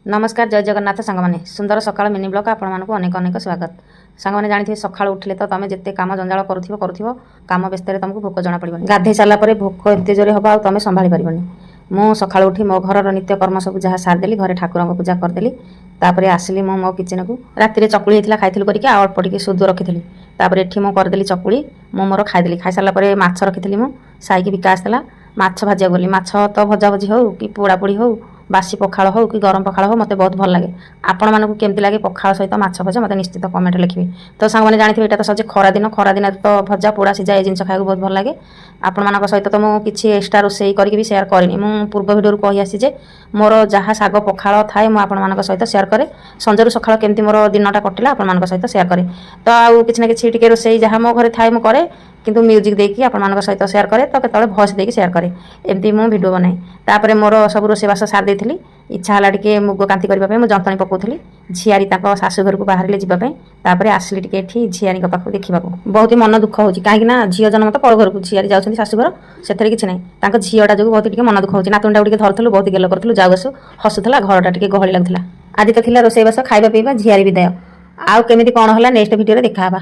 ନମସ୍କାର, ଜୟ ଜଗନ୍ନାଥ ସାଙ୍ଗମାନେ। ସୁନ୍ଦର ସକାଳ ମିନି ବ୍ଲଗ୍ ଆପଣମାନଙ୍କୁ ଅନେକ ଅନେକ ସ୍ୱାଗତ। ସାଙ୍ଗମାନେ, ଜାଣିଥିବେ, ସକାଳୁ ଉଠିଲେ ତ ତମେ ଯେତେ କାମ ଜଞ୍ଜାଳ କରୁଥିବ କରୁଥିବ, କାମ ବ୍ୟସ୍ତରେ ତମକୁ ଭୋକ ଜଣାପଡ଼ିବନି। ଗାଧେଇ ସାରିଲା ପରେ ଭୋକ ଏତେ ଜୋରେ ହେବ, ଆଉ ତମେ ସମ୍ଭାଳି ପାରିବନି। ମୁଁ ସକାଳୁ ଉଠି ମୋ ଘରର ନିତ୍ୟକର୍ମ ସବୁ ଯାହା ସାରିଦେଲି, ଘରେ ଠାକୁରଙ୍କ ପୂଜା କରିଦେଲି। ତାପରେ ଆସିଲି ମୁଁ ମୋ କିଚେନକୁ। ରାତିରେ ଚକୁଳି ହେଇଥିଲା, ଖାଇଥିଲୁ କରିକି, ଆଉ ଅଳ୍ପ ଟିକେ ସୁଦୁ ରଖିଥିଲି। ତାପରେ ଏଠି ମୁଁ କରିଦେଲି ଚକୁଳି, ମୁଁ ମୋର ଖାଇଦେଲି। ଖାଇସାରିଲା ପରେ ମାଛ ରଖିଥିଲି ମୁଁ, ସାଇକି ବିକା ଆସିଥିଲା, ମାଛ ଭାଜିବାକୁ ଗଲି। ମାଛ ତ ଭଜାଭଜି ହଉ କି ପୋଡ଼ାପୋଡ଼ି ହଉ, ବାସି ପଖାଳ ହଉ କି ଗରମ ପଖାଳ ହଉ, ମୋତେ ବହୁତ ଭଲ ଲାଗେ। ଆପଣମାନଙ୍କୁ କେମିତି ଲାଗେ ପଖାଳ ସହିତ ମାଛ ଭଜା, ମୋତେ ନିଶ୍ଚିତ କମେଣ୍ଟରେ ଲେଖିବେ। ତ ସାଙ୍ଗମାନେ, ଜାଣିଥିବେ, ଏଇଟା ତ ସହଜେ ଖରା ଦିନ। ଖରା ଦିନରେ ତ ଭଜା, ପୋଡ଼ା, ସିଝା ଏ ଜିନିଷ ଖାଇବାକୁ ବହୁତ ଭଲ ଲାଗେ। ଆପଣମାନଙ୍କ ସହିତ ତ ମୁଁ କିଛି ଏକ୍ସଟ୍ରା ରୋଷେଇ କରିକି ବି ସେୟାର କରିନି। ମୁଁ ପୂର୍ବ ଭିଡ଼ିଓରୁ କହି ଆସିଛି ଯେ ମୋର ଯାହା ଶାଗ ପଖାଳ ଥାଏ, ମୁଁ ଆପଣମାନଙ୍କ ସହିତ ସେୟାର କରେ। ସଞ୍ଜରୁ ସକାଳ କେମିତି ମୋର ଦିନଟା କଟିଲା, ଆପଣମାନଙ୍କ ସହିତ ସେୟାର କରେ। ତ ଆଉ କିଛି ନା କିଛି ଟିକେ ରୋଷେଇ ଯାହା ମୋ ଘରେ ଥାଏ, ମୁଁ କରେ, କିନ୍ତୁ ମ୍ୟୁଜିକ୍ ଦେଇକି ଆପଣମାନଙ୍କ ସହିତ ସେୟାର କରେ, ତ କେତେବେଳେ ଭଏସ୍ ଦେଇକି ସେୟାର କରେ। ଏମିତି ମୁଁ ଭିଡ଼ିଓ ବନାଏ। ତାପରେ ମୋର ସବୁ ରୋଷେଇବାସ ସାରି ଦେଇଥିଲି। ଇଚ୍ଛା ହେଲା ଟିକେ ମୁଗ କାନ୍ତି କରିବା ପାଇଁ। ମୁଁ ଯନ୍ତଣୀ ପକାଉଥିଲି, ଝିଆରୀ ତାଙ୍କ ଶାଶୁ ଘରକୁ ବାହାରିଲେ ଯିବା ପାଇଁ। ତାପରେ ଆସିଲି ଟିକେ ଏଠି ଝିଆରୀଙ୍କ ପାଖକୁ ଦେଖିବାକୁ। ବହୁତ ହି ମନ ଦୁଃଖ ହେଉଛି, କାହିଁକି ନା ଝିଅ ଜନ୍ମ ତ ପର ଘରକୁ, ଝିଆରୀ ଯାଉଛନ୍ତି ଶାଶୁଘର, ସେଥିରେ କିଛି ନାହିଁ। ତାଙ୍କ ଝିଅଟା ଯୋଗୁଁ ବହୁତ ଟିକେ ମନ ଦୁଃଖ ହେଉଛି। ନାତୁଣୀଟାକୁ ଟିକେ ଧରୁଥିଲୁ, ବହୁତ ଗେଲ କରୁଥିଲୁ, ଯାଉ ଆସୁ ହସୁଥିଲା, ଘରଟା ଟିକେ ଗହଳି ଲାଗୁଥିଲା। ଆଜି ତ ଥିଲା ରୋଷେଇବାସ, ଖାଇବା ପିଇବା, ଝିଆରୀ ବିଦାୟ। ଆଉ କେମିତି କ'ଣ ହେଲା, ନେକ୍ସଟ ଭିଡ଼ିଓରେ ଦେଖା ହେବା।